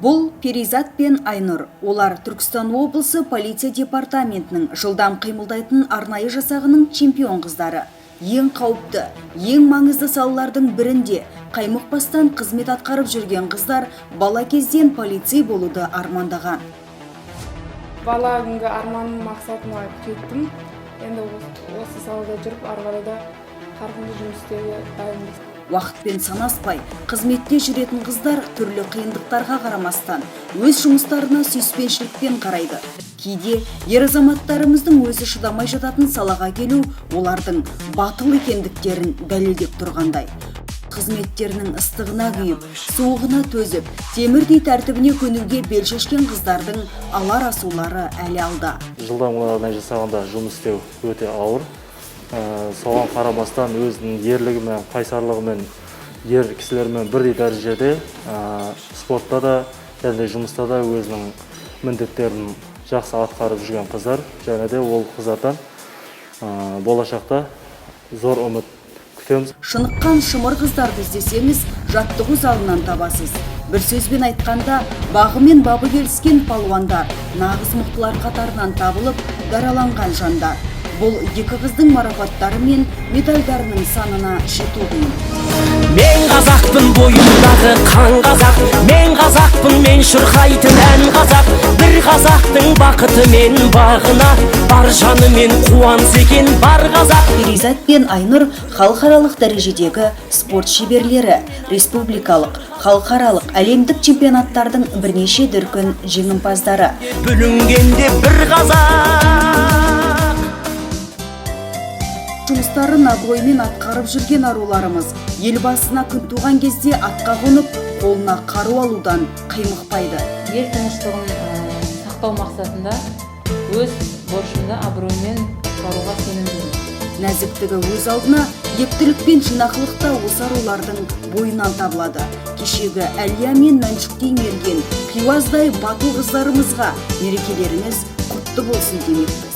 Бұл Перизат пен Айнұр. Олар Түркістан облысы полиция департаментінің жылдам қимылдайтын арнайы жасағының чемпион қыздары. Ең қауіпті, ең маңызды салалардың бірінде қаймықпастан қызмет атқарып жүрген қыздар бала кезден полицей болуды армандаған. Бала күнгі арманым, мақсатыма жеттім. Енді осы салада жүріп, ары қарай да қарқынды жұмыс істеуге дайынбыз. Уақытпен санаспай, қызметте жүретін қыздар түрлі қиындықтарға қарамастан өз жұмыстарына сүйіспеншілікпен қарайды. Кейде ер азаматтарымыздың өзі шыдамай жататын салаға келу олардың батыл екендіктерін дәлелдеп тұрғандай. Қызметтерінің ыстығына күйіп, суығына төзіп, темірдей тәртібіне көнуге бел шешкен қыздардың алар асулары әлі алда. Жылдам арнайы жасағында жұмыс істеу өте ауыр. Соған қарамастан өзінің ерлігімен, қайсарлығымен ер кісілермен бірдей дәрежеде спортта да және де жұмыста да өзінің міндеттерін жақсы атқарып жүрген қыздар. Және де ол қыздардан болашақта зор үміт күтеміз. Шыныққан шымыр қыздарды іздесеңіз, жаттығу залынан табасыз. Бір сөзбен айтқанда, бағы мен бабы келіскен палуандар, нағыз мықтылар қатарынан табылып, дараланған жандар. Бұл екі қыздың марапаттары мен медальдарының санына жету қиын. Мен қазақпын, бойымдағы қан қазақ. Мен қазақпын, мен шырқайтын ән қазақ. Бір қазақтың бақыты мен бағына бар жанымен қуанса екен бар қазақ. Перизат пен Айнұр халықаралық дәрежедегі спорт шеберлері, республикалық, халықаралық, әлемдік чемпионаттардың бірнеше дүркін жеңімпаздары. Бүлінгенде бір қазақ. Жұмыстарын абыроймен атқарып жүрген аруларымыз ел басына күн туған кезде атқа қонып, қолына қару алудан қаймықпайды. Ел тыныштығын сақтау мақсатында өз борышымды абыроймен атқаруға сенімдімін. Нәзіктігі өз алдына, ептілік пен жинақылық та осы арулардың бойынан табылады. Кешегі Әлия мен Мәншүктей мерген, Қиуаздай батыл қыздарымызға мерекелеріңіз құтты болсын демекпіз.